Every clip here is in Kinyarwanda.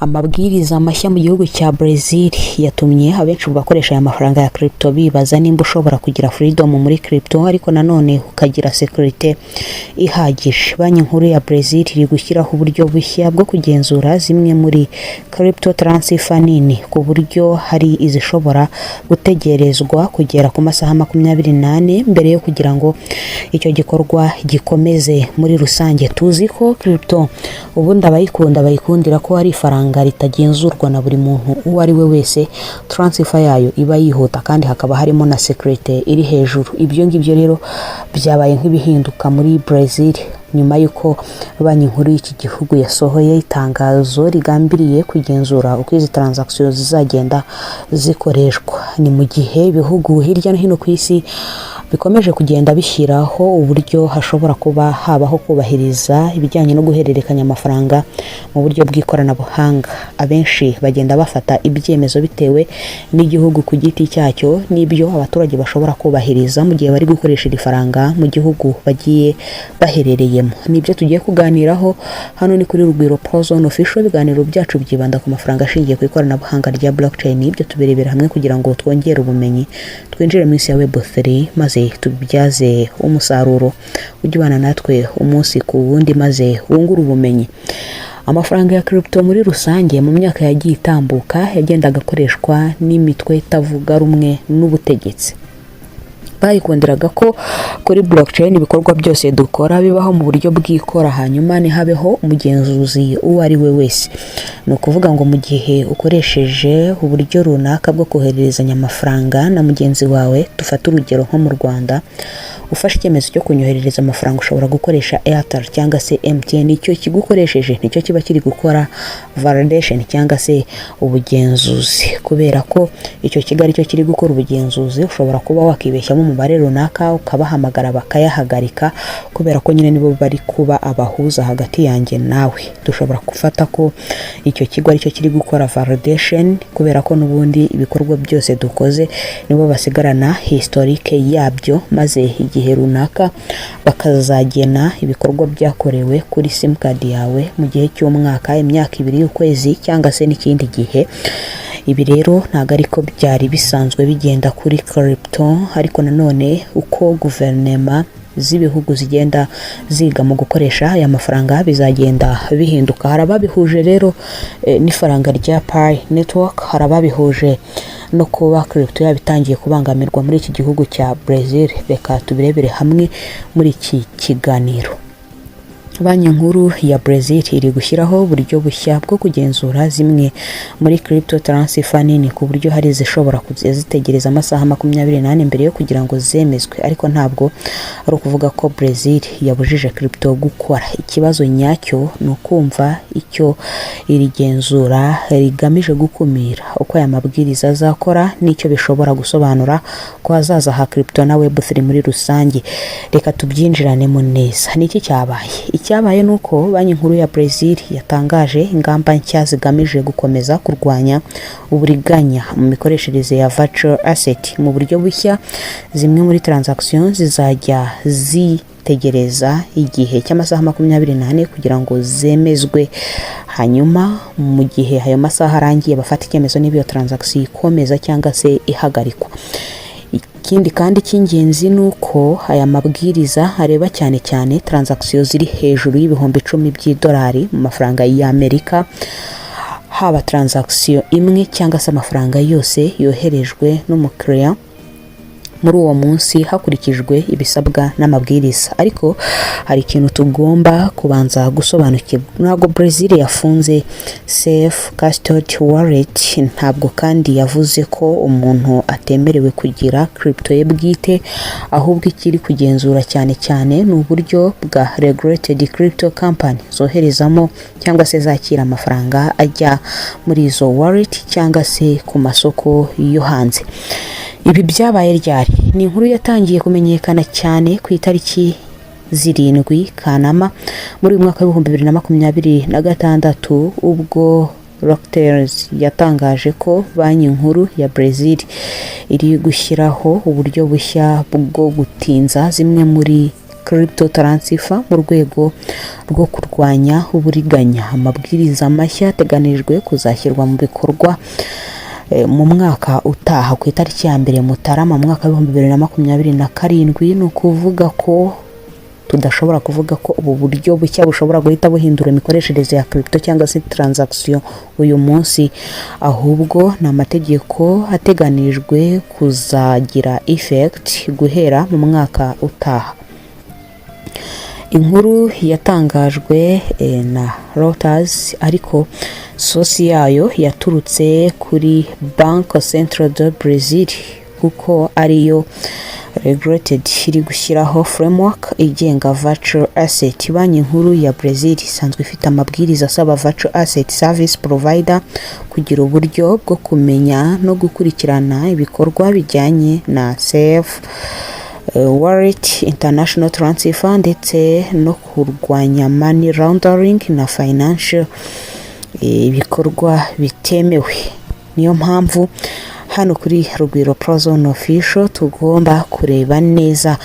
Amabwiriza mashya mu gihugu cya Brazil yatumye abenshi mu bakoresha aya mafaranga ya crypto bibaza nimba ushobora kugira freedom muri crypto ariko nanone ukagira security ihagije. Banki Nkuru ya Brazil iri gushyiraho uburyo bushya bwo kugenzura zimwe muri crypto transfer nini, ku buryo hari izishobora gutegerezwa kugera ku masaha 24 mbere yo kugira ngo icyo gikorwa gikomeze. Muri rusange, tuzi ko crypto ubundi abayikunda bayikundira ko ari ifaranga ritagenzurwa na buri muntu uwo ari we wese, transfer yayo iba yihuta kandi hakaba harimo na security iri hejuru. Ibyo ngibyo rero byabaye nk'ibihinduka muri Brazil nyuma y'uko Banki Nkuru y'iki gihugu yasohoye itangazo rigambiriye kugenzura uko izi transaction zizagenda zikoreshwa. Ni mu gihe ibihugu hirya no hino ku isi bikomeje kugenda bishyiraho uburyo hashobora kuba habaho kubahiriza ibijyanye no guhererekanya amafaranga mu buryo bw'ikoranabuhanga. Abenshi bagenda bafata ibyemezo bitewe n'igihugu ku giti cyacyo n'ibyo abaturage bashobora kubahiriza mu gihe bari gukoresha iri faranga mu gihugu bagiye baherereyemo. Nibyo tugiye kuganiraho hano. Ni kuri Rugwiro Prozone Official. Ibiganiro byacu byibanda ku mafaranga ashingiye ku ikoranabuhanga rya blockchain. Ibyo tubirebera hamwe kugira ngo twongere ubumenyi, twinjire mu isi ya Web3 maze tubibyaze umusaruro. Ujye ubana natwe umunsi ku wundi maze wungure ubumenyi. Amafaranga ya crypto muri rusange, mu myaka yagiye itambuka, yagendaga akoreshwa n'imitwe itavuga rumwe n'ubutegetsi. Bayikundiraga ko kuri blockchain ibikorwa byose dukora bibaho mu buryo bwikora, hanyuma ntihabeho umugenzuzi uwo ari we wese. Ni ukuvuga ngo mu gihe ukoresheje uburyo runaka bwo kohererezanya amafaranga na mugenzi wawe, dufate urugero nko mu Rwanda, ufashe icyemezo cyo kunyoherereza amafaranga, ushobora gukoresha Airtel cyangwa se MTN. Icyo kigukoresheje nicyo kiba kiri gukora validation cyangwa se ubugenzuzi. Kubera ko icyo kigo aricyo kiri gukora ubugenzuzi, ushobora kuba wakibeshyamo umubare runaka, ukabahamagara bakayahagarika, kubera ko nyine nibo bari kuba abahuza hagati yanjye nawe. Dushobora gufata ko icyo kigo aricyo kiri gukora validation, kubera ko n'ubundi ibikorwa byose dukoze nibo basigarana historique yabyo, maze igihe runaka bakazagena ibikorwa byakorewe kuri simukadi yawe mu gihe cy'umwaka, imyaka 2, ukwezi cyangwa se n'ikindi gihe. Ibi rero ntabwo ariko byari bisanzwe bigenda kuri crypto, ariko nanone uko guverinoma z'ibihugu zigenda ziga mu gukoresha aya mafaranga bizagenda bihinduka. Hari ababihuje rero n'ifaranga rya Pi Network, hari ababihuje no kuba crypto yaba itangiye kubangamirwa muri iki gihugu cya Brazil. Reka tubirebere hamwe muri iki kiganiro. Banki Nkuru ya Brazil iri gushyiraho uburyo bushya bwo kugenzura zimwe muri crypto transfer nini, ku buryo hari izishobora kujya zitegereza amasaha 24 mbere yo kugira ngo zemezwe. Ariko ntabwo ari ukuvuga ko Brazil yabujije crypto gukora. Ikibazo nyacyo ni ukumva icyo iri genzura rigamije gukumira, uko aya mabwiriza azakora n'icyo bishobora gusobanura ko hazaza ha crypto na Web3 muri rusange. Reka tubyinjiranemo neza. Ni iki cyabaye? Icyabaye ni uko Banki Nkuru ya Brazil yatangaje ingamba nshya zigamije gukomeza kurwanya uburiganya mu mikoreshereze ya virtual asset. Mu buryo bushya, zimwe muri transaction zizajya zitegereza igihe cy'amasaha 24 kugira ngo zemezwe, hanyuma mu gihe ayo masaha arangiye bafata icyemezo niba iyo transaction ikomeza cyangwa se ihagarikwa. Ikindi kandi cy'ingenzi ni uko aya mabwiriza areba cyane cyane transaction ziri hejuru y'10,000 by'idolari mu mafaranga y'Amerika, haba transaction imwe cyangwa se amafaranga yose yoherejwe n'umukiriya muri uwo munsi, hakurikijwe ibisabwa n'amabwiriza. Ariko hari ikintu tugomba kubanza gusobanukirwa. Ntabwo Brazil yafunze self custody wallet, ntabwo kandi yavuze ko umuntu atemerewe kugira crypto ye bwite. Ahubwo ikiri kugenzura cyane cyane ni uburyo bwa regulated crypto company zoherezamo cyangwa se zakira amafaranga ajya muri izo wallet cyangwa se ku masoko yo hanze. Ibi byabaye ryari? Ni inkuru yatangiye kumenyekana cyane ku itariki 7 Kanama muri uyu mwaka w'2026, ubwo Reuters yatangaje ko Banki Nkuru ya Brazil iri gushyiraho uburyo bushya bwo gutinza zimwe muri crypto transfer nini. crypto transfer mu rwego rwo kurwanya uburiganya. Amabwiriza mashya ateganijwe kuzashyirwa mu bikorwa mu mwaka utaha, ku itariki ya 1 Mutarama mu mwaka wa 2027. Ni ukuvuga ko tudashobora kuvuga ko ubu buryo bushya bushobora guhita buhindura imikoreshereze ya crypto cyangwa se transaction uyu munsi, ahubwo ni amategeko ateganijwe kuzagira effect guhera mu mwaka utaha. Inkuru yatangajwe na Reuters, ariko source yayo yaturutse kuri Banco Central do Brazil, kuko ariyo regulator iri gushyiraho framework igenga virtual asset. Banki Nkuru ya Brazil isanzwe ifite amabwiriza asaba virtual asset service provider kugira uburyo bwo kumenya no gukurikirana ibikorwa bijyanye na safe wallet, international transfer, ndetse no kurwanya money laundering na financial ibikorwa bitemewe. Niyo mpamvu hano kuri Rugwiro Prozone Official tugomba kureba neza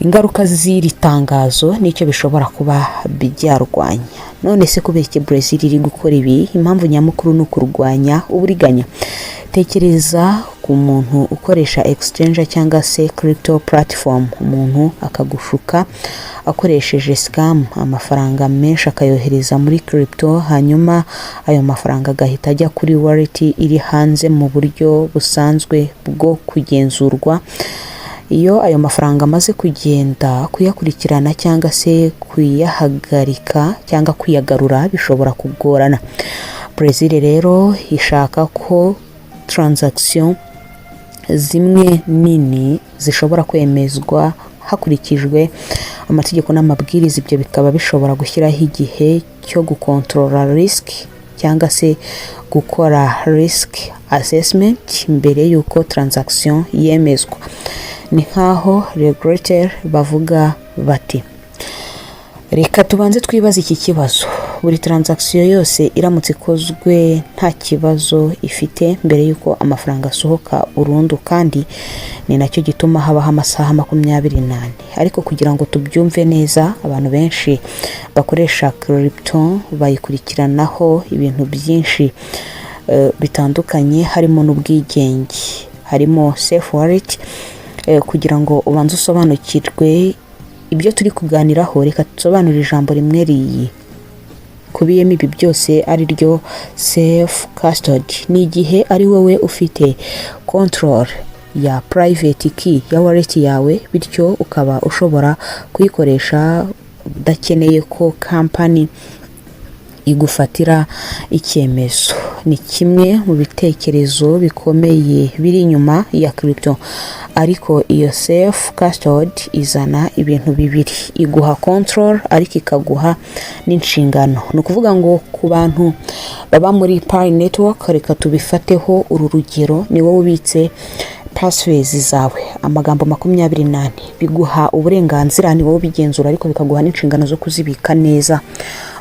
ingaruka z'iri tangazo n'icyo bishobora kuba byarwanya. None se kubera iki Brazil iri gukora ibi? Impamvu nyamukuru ni ukurwanya uburiganya. Tekereza ku muntu ukoresha exchange cyangwa se crypto platform, umuntu akagushuka akoresheje scam, amafaranga menshi akayohereza muri crypto, hanyuma ayo mafaranga agahita ajya kuri wallet iri hanze mu buryo busanzwe bwo kugenzurwa. Iyo ayo mafaranga amaze kugenda, kuyakurikirana cyangwa se kuyahagarika cyangwa kuyagarura bishobora kugorana. Brazil rero ishaka ko transaction zimwe nini zishobora kwemezwa hakurikijwe amategeko n'amabwiriza. Ibyo bikaba bishobora gushyiraho igihe cyo gukontorora risk cyangwa se gukora risk assessment mbere y'uko transaction yemezwa. Ni nk'aho regulator bavuga bati: "Reka tubanze twibaze iki kibazo: buri transaction yose iramutse ikozwe nta kibazo ifite mbere y'uko amafaranga asohoka burundu?" Kandi ni nacyo gituma habaho amasaha 24. Ariko kugira ngo tubyumve neza, abantu benshi bakoresha crypto bayikurikiranaho ibintu byinshi bitandukanye, harimo n'ubwigenge, harimo safe wallet. Kugira ngo ubanze usobanukirwe ibyo turi kuganiraho, reka dusobanure ijambo rimwe riyikubiyemo ibi byose, ari ryo self custody. Ni igihe ari wowe ufite control ya private key ya wallet yawe, bityo ukaba ushobora kuyikoresha udakeneye ko company igufatira icyemezo. Ni kimwe mu bitekerezo bikomeye biri inyuma ya crypto. Ariko iyo self custody izana ibintu bibiri: iguha control, ariko ikaguha n'inshingano. Ni ukuvuga ngo ku bantu baba muri Pi Network, reka tubifateho uru rugero: ni wowe ubitse passphrase zawe, amagambo 24. Biguha uburenganzira, ni wowe ubigenzura, ariko bikaguha n'inshingano zo kuzibika neza.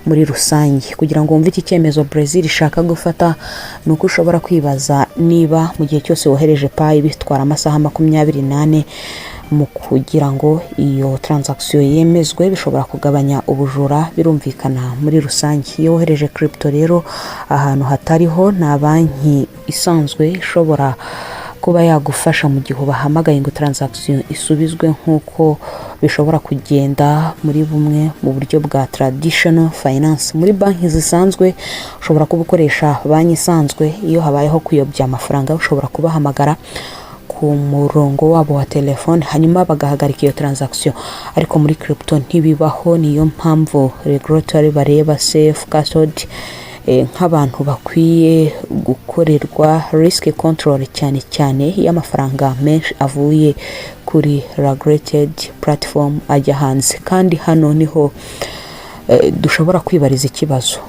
Muri rusange, kugira ngo wumve iki cyemezo Brazil ishaka gufata, ni uko ushobora kwibaza niba mu gihe cyose wohereje Pi bitwara amasaha 24 mu kugira ngo iyo transaction yemezwe, bishobora kugabanya ubujura. Birumvikana. Muri rusange, iyo wohereje crypto rero ahantu hatariho, nta banki isanzwe ishobora kuba yagufasha mu gihe ubahamagaye ngo transaction isubizwe, nk'uko bishobora kugenda muri bumwe mu buryo bwa traditional finance, muri banki zisanzwe. Ushobora kuba ukoresha banki isanzwe, iyo habayeho kuyobya amafaranga ushobora kubahamagara ku murongo wabo wa telefone, hanyuma bagahagarika iyo transaction, ariko muri crypto ntibibaho. Niyo mpamvu regulatory bareba self custody nk'abantu bakwiye gukorerwa risk control, cyane cyane iyo amafaranga menshi avuye kuri regulated platform ajya hanze. Kandi hano niho dushobora kwibariza ikibazo: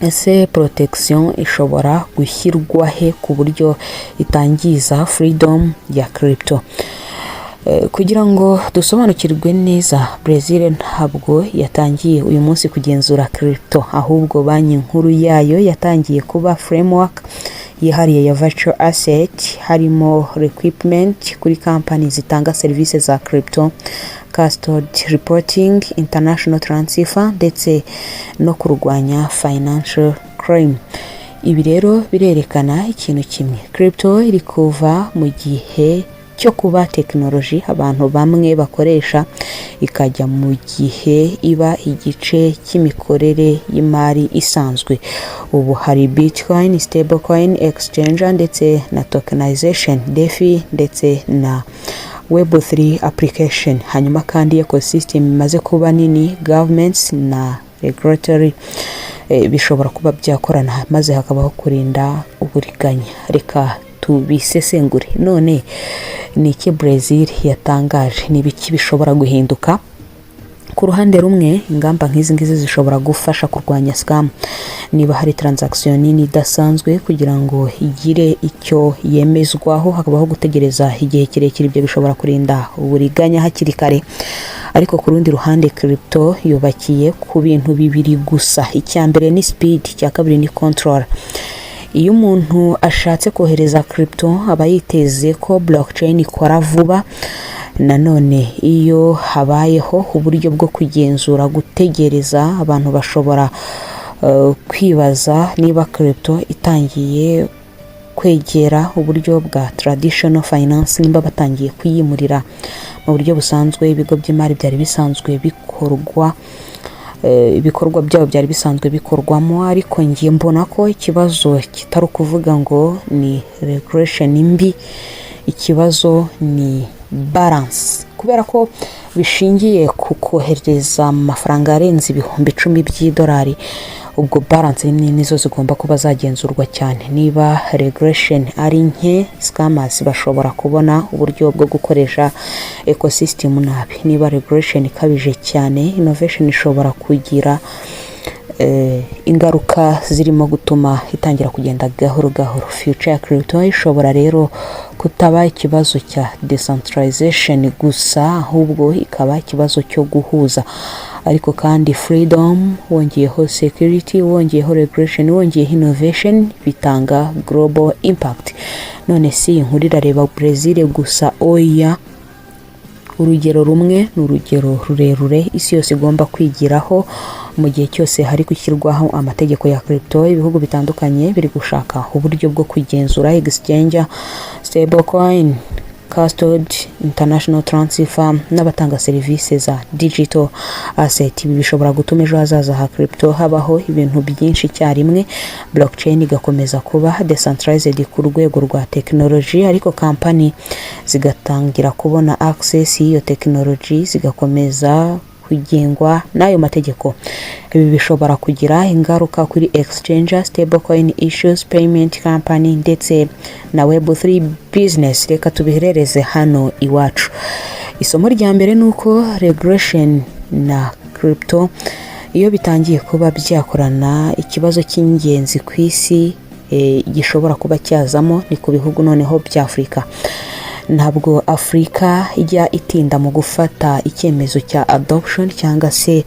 ese protection ishobora gushyirwa he ku buryo itangiza freedom ya crypto? Kugira ngo dusobanukirwe neza, Brazil ntabwo yatangiye uyu munsi kugenzura crypto, ahubwo Banki Nkuru yayo yatangiye kuba framework yihariye ya virtual asset, harimo requirement kuri company zitanga serivisi za crypto. custody reporting, international transfer ndetse no kurwanya financial crime. Ibi rero birerekana ikintu kimwe: crypto iri kuva mu gihe cyo kuba tekinoloji abantu bamwe bakoresha, ikajya mu gihe iba igice cy'imikorere y'imari isanzwe. Ubu hari Bitcoin, stablecoin, exchange ndetse na tokenization, DeFi ndetse na Web3 application. Hanyuma kandi ecosystem imaze kuba nini, governments na regulatory bishobora kuba byakorana, maze hakabaho kurinda uburiganya. Reka tubisesengure. None ni iki Brazil yatangaje? Ni ibiki bishobora guhinduka? Ku ruhande rumwe, ingamba nk'izi ngizi zishobora gufasha kurwanya scam. Niba hari transaction nini idasanzwe, kugira ngo igire icyo yemezwaho hakabaho gutegereza igihe kirekire, ibyo bishobora kurinda uburiganya hakiri kare. Ariko ku rundi ruhande, crypto yubakiye ku bintu bibiri gusa: icya mbere ni speed, icya kabiri ni control. Iyo umuntu ashatse kohereza crypto, aba yiteze ko blockchain ikora vuba. Nanone iyo habayeho uburyo bwo kugenzura gutegereza, abantu bashobora kwibaza niba crypto itangiye kwegera uburyo bwa traditional finance, nimba batangiye kuyimurira mu buryo busanzwe ibigo by'imari byari bisanzwe bikorwa, ibikorwa byabo byari bisanzwe bikorwamo. Ariko ngiye mbona ko ikibazo kitari ukuvuga ngo ni regulation mbi, ikibazo ni balance, kubera ko bishingiye ku kohereza amafaranga arenze 10,000 by'idolari. Ubwo balance nini nizo zigomba kuba zagenzurwa cyane. Niba regulation ari nke, scammers bashobora kubona uburyo bwo gukoresha ecosystem nabi. Niba regulation ikabije cyane, innovation ishobora kugira ingaruka zirimo gutuma itangira kugenda gahoro gahoro. Future ya crypto ishobora rero kutaba ikibazo cya decentralization gusa, ahubwo ikaba ikibazo cyo guhuza ariko kandi freedom wongeyeho security, wongeyeho regulation, wongeyeho innovation, bitanga global impact. None si iyi nkuru irareba Brazil gusa? Oya, urugero rumwe ni urugero rurerure isi yose igomba kwigiraho. Mu gihe cyose hari gushyirwaho amategeko ya crypto, ibihugu bitandukanye biri gushaka uburyo bwo kugenzura exchange, stablecoin, custody, international transfer n'abatanga serivisi za digital asset. Ibi bishobora gutuma ejo hazaza ha crypto habaho ibintu byinshi icyarimwe: blockchain igakomeza kuba decentralized ku rwego rwa tekinoloji, ariko kampani zigatangira kubona access y'iyo tekinoloji zigakomeza kugengwa n'ayo mategeko. Ibi bishobora kugira ingaruka kuri exchange, stablecoin issuers, payment company ndetse na Web3 business. Reka tubiherereze hano iwacu. Isomo rya mbere ni uko regulation na crypto iyo bitangiye kuba byakorana, ikibazo cy'ingenzi ku isi gishobora kuba cyazamo ni ku bihugu noneho bya Afurika. Ntabwo Afurika ijya itinda mu gufata icyemezo cya adoption cyangwa se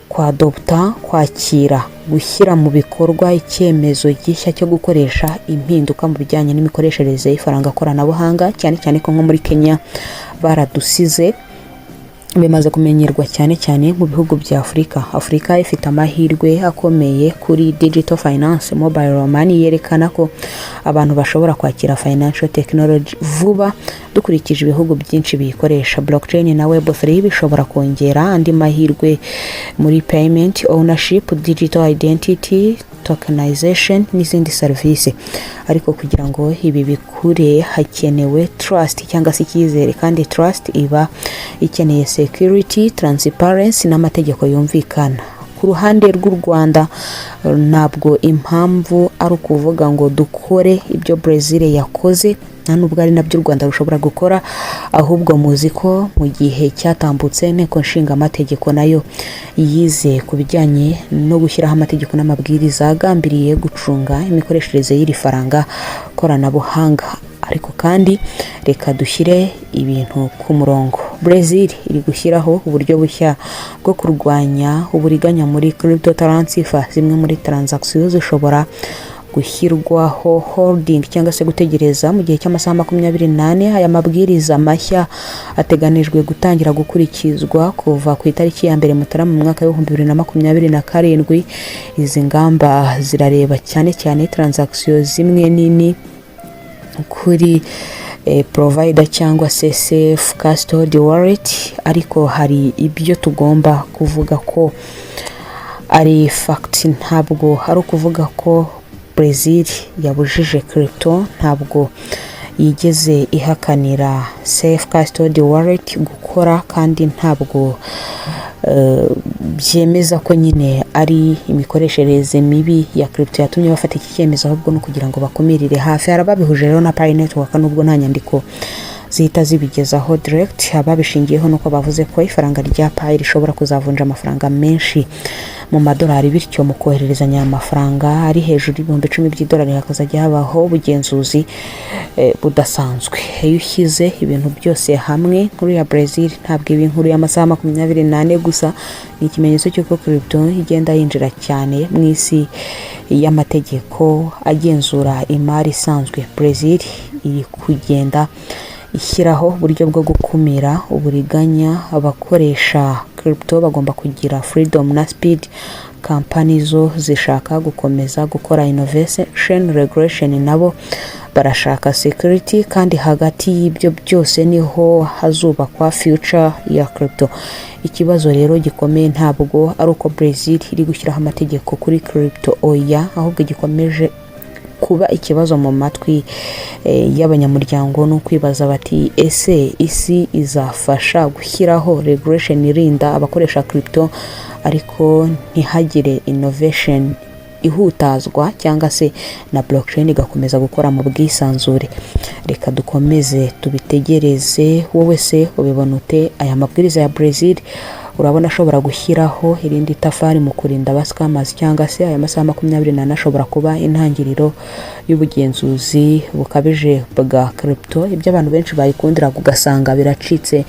kwadopta, kwakira, gushyira mu bikorwa icyemezo gishya cyo gukoresha impinduka mu bijyanye n'imikoreshereze y'ifaranga koranabuhanga, cyane cyane ko nko muri Kenya baradusize. Bimaze kumenyerwa cyane cyane mu bihugu bya Afurika. Afurika ifite amahirwe akomeye kuri digital finance. Mobile money yerekana ko abantu bashobora kwakira financial technology vuba dukurikije ibihugu byinshi biyikoresha. Blockchain na Web3 bishobora kongera andi mahirwe muri payment, ownership, digital identity, tokenization n'izindi serivisi. Ariko kugira ngo ibi bikure, hakenewe trust cyangwa se icyizere, kandi trust iba ikeneye security, transparency n'amategeko yumvikana. Ku ruhande rw'u Rwanda, ntabwo impamvu ari ukuvuga ngo dukore ibyo Brazil yakoze, nta nubwo ari nabyo u Rwanda rushobora gukora. Ahubwo muzi ko mu gihe cyatambutse Inteko Nshinga Amategeko nayo yize ku bijyanye no gushyiraho amategeko n'amabwiriza agambiriye gucunga imikoreshereze y'iri faranga koranabuhanga. Ariko kandi reka dushyire ibintu ku murongo. Brazil iri gushyiraho uburyo bushya bwo kurwanya uburiganya muri crypto transfer. Zimwe muri transaction zishobora Gushyirwaho holding cyangwa se gutegereza mu gihe cy'amasaha 24. Aya mabwiriza mashya ateganijwe gutangira gukurikizwa kuva ku itariki ya 1 Mutarama mu mwaka w'2027. Izi ngamba zirareba cyane cyane transaction zimwe nini kuri provider cyangwa se self custody wallet. Ariko hari ibyo tugomba kuvuga ko ari fact. Ntabwo ari ukuvuga ko Brazil yabujije crypto, ntabwo yigeze ihakanira self custody wallet gukora, kandi ntabwo byemeza ko nyine ari imikoreshereze mibi ya crypto yatumye bafata iki cyemezo, ahubwo no kugira ngo bakumirire hafi. Hari ababihuje rero na Pi Network, nubwo nta nyandiko zihita zibigezaho direct. Ababishingiyeho nuko bavuze ko ifaranga rya Pi rishobora kuzavunja amafaranga menshi mu madolari, bityo mu kohererezanya amafaranga ari hejuru y'10,000 by'idolari hakazajya habaho ubugenzuzi budasanzwe. Iyo ushyize ibintu byose hamwe, inkuru ya Brazil ntabwo iba inkuru y'amasaha 24 gusa, ni ikimenyetso cy'uko crypto igenda yinjira cyane mu isi y'amategeko agenzura imari isanzwe. Brazil iri kugenda ishyiraho uburyo bwo gukumira uburiganya. Abakoresha crypto bagomba kugira freedom na speed, kampani zo zishaka gukomeza gukora innovation, regulation nabo barashaka security, kandi hagati y'ibyo byose niho hazubakwa future ya crypto. Ikibazo rero gikomeye ntabwo ari uko Brazil iri gushyiraho amategeko kuri crypto, oya, ahubwo gikomeje kuba ikibazo mu matwi y'abanyamuryango ni ukwibaza bati: ese isi izafasha gushyiraho regulation irinda abakoresha crypto ariko ntihagire innovation ihutazwa, cyangwa se na blockchain igakomeza gukora mu bwisanzure? Reka dukomeze tubitegereze. Wowe se ubibona ute? Aya mabwiriza ya Brazil urabona ashobora gushyiraho irindi tafari mu kurinda abascammers, cyangwa se aya masaha 24 ashobora kuba intangiriro y'ubugenzuzi bukabije bwa crypto, ibyo abantu benshi bayikundiraga ugasanga biracitse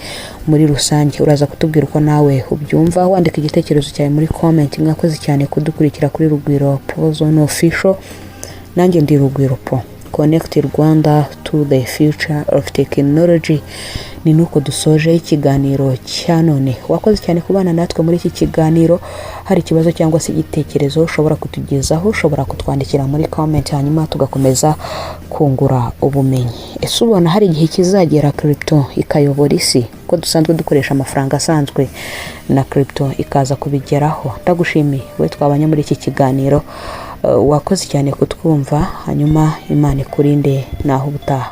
muri rusange? Uraza kutubwira uko nawe ubyumva wandika igitekerezo cyawe muri comment. Mwakoze cyane kudukurikira kuri Rugwiro Pro Zone Official. Nanjye ndi Rugwiro Pro. Connect Rwanda to the future of technology. Ni nuko dusoje ikiganiro cya none. Wakoze cyane kubana natwe muri iki kiganiro. Hari ikibazo cyangwa se igitekerezo ushobora kutugezaho, ushobora kutwandikira muri comment, hanyuma tugakomeza kungura ubumenyi. Ese ubona hari igihe kizagera crypto ikayobora isi, ko dusanzwe dukoresha amafaranga asanzwe na crypto ikaza kubigeraho? Ndagushimiye we twabanye muri iki kiganiro. Wakoze cyane kutwumva, hanyuma Imana ikurinde. Naho ubutaha.